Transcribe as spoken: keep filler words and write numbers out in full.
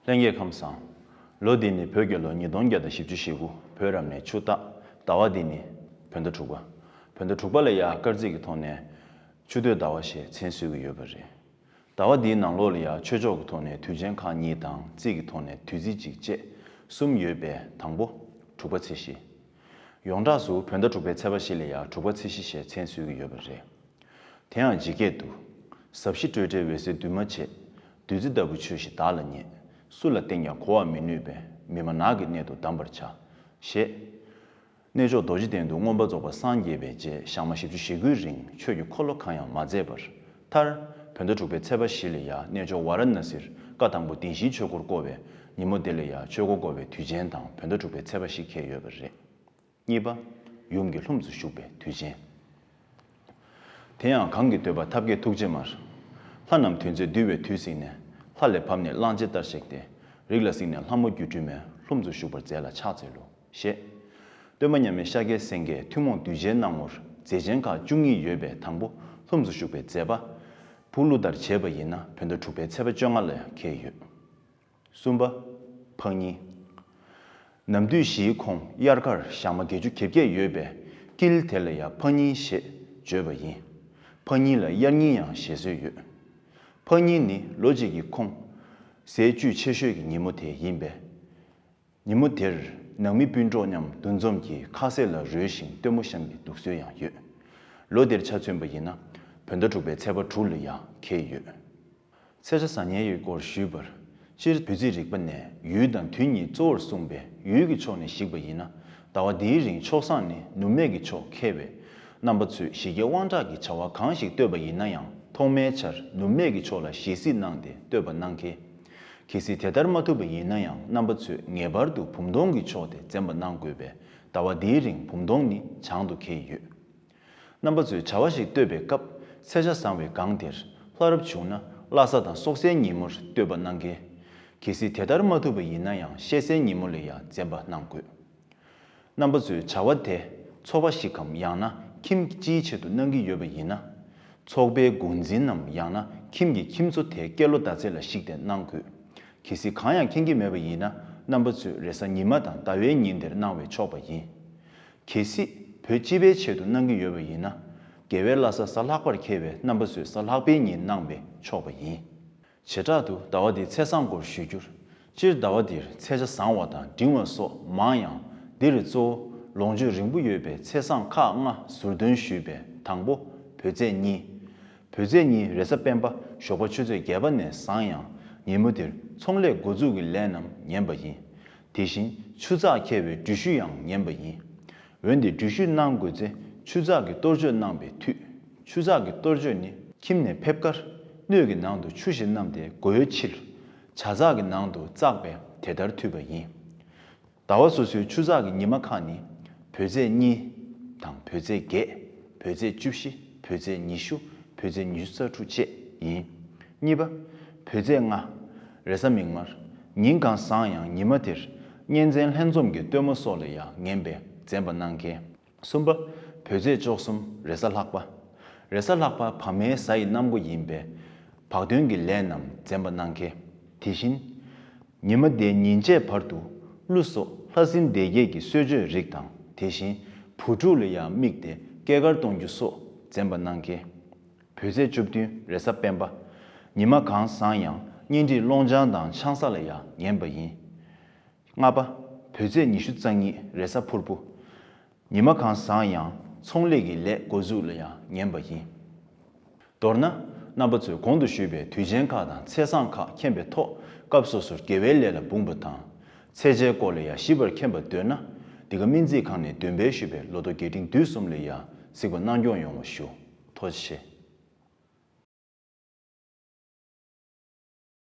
ལྷན་རྒྱས་ཁམས་བཟང་། ལོ་འདི་ནི་བོད་རྒྱལ་ལོ་ཉིས་སྟོང་བརྒྱ་དང་བཞི་བཅུ་ཞེ་དགུ། བོད་རབ་གནས་ཆུ་སྟག། ཟླ་བ་འདི་ནི་བོད་ཟླ་དྲུག་པ། བོད་ཟླ་དྲུག་པ་ལ་ཡང་སྐར་རྩིས་ཀྱི་ཐོག་ནས་ཆུ་སྟོད་ཟླ་བ་ཞེས་མཚན་གསོལ་གྱི་ཡོད་པ་རེད། ཟླ་བ་འདིའི་ནང་ལོགས་ལ་ཡང་ཆོས་ཕྱོགས་ཀྱི་ཐོག་ནས་དུས་ཆེན་ཁག་གཉིས་དང་རྩིས་ཀྱི་ཐོག་ནས་དུས་ཚིགས་གཅིག་བཅས་གསུམ་ཡོད་པའི་དང་པོ་དྲུག་པ་ཚེས་བཞི། ཡོངས་གྲགས་སུ་བོད་ཟླ་དྲུག་པའི་ཚེས་པ་བཞི་ལ་ཡང་དྲུག་པ་ཚེས་བཞི་ཞེས་མཚན་གསོལ་གྱི་ཡོད་པ་རེད། དེ་ཡང་ཇི་སྐད་དུ། ཟབ་ཞི་སྤྲོས་བྲལ་འོད་གསལ་འདུས་མ་བྱས། བདུད་རྩི་ལྟ་བུ་ཆོས་ཤིག་བདག་ལ་རྙེད། སུ་ལ་བསྟན་ཀྱང་གོ་བར་མི་ནུས་པས། མི་སྨྲ་ནགས་ཀྱི་གནས་དུ་བསྡམ་པར་བྱ། ཞེས། གནས་མཆོག་རྡོ་རྗེ་གདན་དུ་མངོན་པར་རྫོགས་པར་སངས་རྒྱས་པའི་རྗེས་ཞག་མ་བཞི་བཅུ་ཞེ་དགུའི་རིང་ཆོས་ཀྱི་འཁོར་ལོ་གང་ཡང་མ་མཛད་པར། མཐར། བོད་ཟླ་དྲུག་པའི་ཚེས་པ་བཞི་ལ་ཡང་གནས་མཆོག་ཝཱ་ར་ཎ་སིར་བཀའ་དང་པོ་བདེན་བཞིའི་ཆོས་འཁོར་བསྐོར་བའི་ཉིན་མོ་དེ་ལ་ཡང་ཆོས་འཁོར་བསྐོར་བའི་དུས་ཆེན་དང་བོད་ཟླ་དྲུག་པའི་ཚེས་པ་བཞི་འཁེལ་ཡོད་པ་རེད། གཉིས་པ། ཡུམ་གྱི་ལྷུམས་སུ་ཞུགས་པའི་དུས་ཆེན། དེ་ཡང་གང་གི་བསྟོད་པ་ཐབས་མཁས་ཐུགས་རྗེ་མར། ལྷ་རྣམས་དོན་མཛད་འདུལ་བའི་མཐུས་གཟིགས་ནས། ལྷ་ལས་བབས་ནས་གླང་ཆེན་ལྟར་གཤེགས་ཏེ། རིགས་ལ་གཟིགས་ནས་ལྷ་མོ་སྒྱུ་འཕྲུལ་མས། ལྷུམས་སུ་ཞུགས་པར་མཛད་ལ་ཕྱག་འཚལ་ལོ། ཞེས། སྟོན་པ་མཉམ་མེད་ཤཱཀྱའི་སེང་གེས་ཐུན་མོང་གདུལ་བྱའི་སྣང་ངོར་མཛད་ཆེན་ཁག་བཅུ་གཉིས་ཡོད་པའི་དང་པོ་ལྷུམས་སུ་ཞུགས་པའི་མཛད་པ། ཕུག་ལུགས་ལྟར་བྱས་པ་ཡིན་ན་བོད་ཟླ་དྲུག་པའི་ཚེས་པ་བཅོ་ལྔ་ལ་ཡང་འཁེལ་ཡོད། གསུམ་པ། ཕག་ཉིན། ནམ་དུས་བཞིའི་ཁོངས་དབྱར་ཁར་ཞག་མ་བརྒྱད་ཅུ་གྱ་བརྒྱད་ཡོད་པས་དཀྱིལ་དེ་ལ་ཡང་ཕག་ཉིན་ཞེས་བརྗོད་པ་ཡིན། ཕག་ཉིན་ལ་དབྱར་ཉིན་ཡང་ཞེས་གསོལ་ཡོད། ཕག་ཉིན་ནི་ལོ་གཅིག་གི་ཁོངས་ཟས་བཅུད་ཆེ་ཤོས་ཀྱི་ཉིན་མོ་དེ་ཡིན་པས། ཉིན་མོ་དེར་ནང་མི་སྤུན་གྲོགས་མཉམ་འདུ་འཛོམས་ཀྱིས་ཁ་ཟས་ལ་རོལ་ཞིང་སྟོན་མོ་བཤམས་ཀྱི་ལུགས་སྲོལ་ཡང་ཡོད། ལོ་དེར་ཆ་མཚོན་པ་ཡིན་ན་བོད་ཟླ་དྲུག་པའི་ཚེས་པ་དྲུག་ལ་ཡང་འཁེལ་ཡོད། ཚེས་ཆ་བཟང་ངན་ཡི་སྐོར་ཞུས་པར། སྤྱིར་བོད་རྩིས་རིག་པ་ནས་ཡུལ་དང་དུས་གཉིས་གཙོ་བོར་གསུངས་པས་ཡུལ་གྱི་ཕྱོགས་ནས་གཞིགས་པ་ཡིན་ན། ཟླ་བ་འདིའི་རིང་ཕྱོགས་བཟང་ནི་ནུབ་སྨད་ཀྱི་ཕྱོགས་འཁེལ་བས། རྣམ་པ་ཚོས་ཞི་རྒྱས་དབང་དྲག་གི་བྱ་བ་གང་ཞིག་བཏོད་པ་ཡིན་ན་ཡང་ཐོག་མའི་ཆར་ནུབ་སྨད་ཀྱི་ཕྱོགས་ལ་ཞལ་གཟིགས་གནང་སྟེ་བཏོད་པ་གནང་གལ། གལ་སྲིད་དེ་ལྟར་མ་ཐུབ་པ་ཡིན་ན་ཡང་རྣམ་པ་ཚོས་ངེས་པར་དུ་བུམ་སྟོང་གི་ཕྱོགས་དེ་འཛེམ་པ་གནང་དགོས་པས། ཟླ་བ་འདིའི་རིང་བུམ་སྟོང་ནི་བྱང་དུ་འཁེལ་ཡོད། རྣམ་པ་ཚོས་བྱ་བ་ཞིག་བཏོད་པའི་སྐབས་ཚེས་ཆ་བཟང་བའི་སྒང་དེར་ལྷ་རབ་བྱུང་ན་བླ་གཟའ་དང་སྲོག་གཟའི་ཉིན་མོར་བཏོད་པ་གནང་གལ། གལ་སྲིད་དེ་ལྟར་མ་ཐུབ་པ་ཡིན་ན་ཡང་ཤེས་གསལ་ཉིན་མོ་ལ་ཡང་འཛེམ་པ་གནང་དགོས། རྣམ་པ་ཚོས་བྱ་བ་དེ་ཚོགས་པ་ཞིག་གམ་ཡང་ན་ཁྱིམ་སྤྱིའི་ཆེད་དུ་གནང་གི་ཡོད་པ་ཡིན་ན། ཚོགས་པའི་འགོ་འཛིན་ནམ་ཡང་ན་ཁྱིམ་གྱི་ཁྱིམ་མཚོ་དེའི་སྐྱེས་ལོ་ཟླ་ཚེས་ལ་གཞིགས་ཏེ་གནང་དགོས། གལ་སྲིད་གང་ཡང་མཁྱེན་གྱི་མེད་པ་ཡིན་ན་རྣམ་པ་ཚོས་རེས་གཟའ་ཉི་མ་དང་ཟླ་བའི་ཉིན་དེར་གནང་བས་ཆོག་པ་ཡིན། གལ་སྲིད་བོད་སྤྱི་པའི་ཆེད་དུ་གནང་གི་ཡོད་པ་ཡིན་ན། རྒྱལ་བའི་བླ་གཟའ་གཟའ་ལྷག་པར་འཁེལ་བས་རྣམ་པ་ཚོས་གཟའ་ལྷག་པའི་ཉིན་གནང་བས་ཆོག་པ་ཡིན། བྱེ་བྲག་ཏུ་ཟླ་བ་འདིའི་ཚེས་བཟང་སྐོར་ཞུ་རྒྱུར། སྤྱིར་ཟླ་བ་འདིར་ཚེས་ཆ་བཟང་བ་དང་འབྲིང་བ་སོགས་མང་ཡང་། འདིར་གཙོ་བོ་ལོངས་སྤྱོད་རིང་པོ་ཡོད་པའི་ཚེས་བཟང་ཁག་ལྔ་ཟུར་འདོན་ཞུས་པའི་དང་པོ་བོད་ཚེས་གཉིས། བོད་ཚེས་གཉིས་རེས་གཟའ་སྤེན་པ་ཞོགས་པ་ཆུ་ཚོད་བརྒྱད་པ་ནས་བཟང་ཡང་། ཉིན་མོ་འདིར་ཚོང་ལས་འགོ་འཛུགས་ཀྱི་ལས་རྣམས་ཉན་པ་ཡིན། དེ་བཞིན་ཆུ་ཚགས་འཁེལ་བའི་འགྲུལ་བཞུད་ཡང་ཉན་པ་ཡིན། འོན་ཏེ་འགྲུལ་བཞུད་གནང་དགོས་ཚེ་ཆུ་ཚགས་ཀྱི་གཏོར་སྐྱོན་གནང་བའི་མཐུས། ཆུ་ཚགས་ཀྱི་གཏོར་སྐྱོན་ནི་ཁྱིམ་ནས་ཕེབས་ཁར་སྣོད་ཀྱི་ནང་དུ་ཆུ་ཞིག་བསྣམས་ཏེ་སྒོའི་ཕྱིར་ཇ་ཚགས་ཀྱི་ནང་དུ་བཙགས་པས་དེ་ལྟར་འཐུས་པ་ཡིན། ཟླ་བ་སོ་སོའི་ཆུ་ཚགས་ཀྱི་ཉི་མ་ཁག་ནི། བོད་ཚེས་གཉིས་དང་བོད་ཚེས་བརྒྱད། བོད་ཚེས་བཅུ་བཞི། བོད་ཚེས་ཉི་ཤུ། བོད་ཚེས་ཉི་ཤུ་རྩ་དྲུག་བཅས་ཡིན། གཉིས་པ། བོད་ཚེས་ལྔ། རེས་གཟའ་མིག་དམར། ཉིན་གང་བཟང་ཡང་ཉི་མ་དེར་གཉེན་ཚན་ལྷན་འཛོམས་ཀྱི་སྟོན་མོ་སོགས་ལ་ཡང་ངན་པས་འཛེམ་པ་གནང་གལ། གསུམ་པ། བོད་ཚེས་བཅུ་གསུམ་རེས་གཟའ་ལྷག་པ། རེས་གཟའ་ལྷག་པ་བ་མའི་གཟའ་ཡི་གནམ་སྒོ་ཡིན་པས། བག་སྟོན་གྱི་ལས་རྣམས་འཛེམ་པ་གནང་གལ། དེ་བཞིན། ཉི་མ་དེའི་ཉིན་ཕྱེད་བར་དུ་ཀླུ་སོགས་ལྷ་སྲིན་སྡེ་བརྒྱད་ཀྱི་གསོལ་མཆོད་རིགས་དང་དེ་བཞིན་བུ་ཕྲུག་ལ་ཡང་དམིགས་ཏེ་སྐྱེས་སྐར་གཏོང་རྒྱུ་སོགས་འཛེམ་པ་གནང་གལ། བོད་ཚེས་བཅུ་བདུན་རེས་གཟའ་སྤེན་པ། ཉི་མ་གང་བཟང་ཡང་གཉེན་སྒྲིག་སློང་ཆང་དང་ཆང་ས་ལ་ཡང་ངན་པ་ཡིན། ལྔ་པ། བོད་ཚེས་ཉི་ཤུ་རྩ་གཉིས་རེས་གཟའ་ཕུར་བུ། ཉི་མ་གང་བཟང་ཡང་ཚོང་ལས་ཀྱི་ལས་འགོ་འཛུགས་ལ་ཡང་ངན་པ་ཡིན། མདོར་ན། རྣམ་པ་ཚོས་གོང་དུ་ཞུས་པའི་དུས་ཆེན་ཁག་དང་ཚེས་བཟང་ཁག་མཁྱེན་པའི་ཐོག་སྐབས་སོ་སོར་དགེ་བའི་ལས་ལ་འབུངས་པ་དང་། ཚེས་ཆའི་སྐོར་ལ་ཡང་ཞིབ་པར་མཁྱེན་པར་འདོད་ན། འདི་ག་སྨན་རྩིས་ཁང་ནས་འདོན་སྤེལ་ཞུས་པའི་ལོ་ཐོ་རྒྱས་འབྲིང་བསྡུས་གསུམ་ལ་ཡང་གཟིགས་པ་གནང་སྐྱོང་ཡོང་བ་ཞུ། ཐུགས་རྗེ་ཆེ།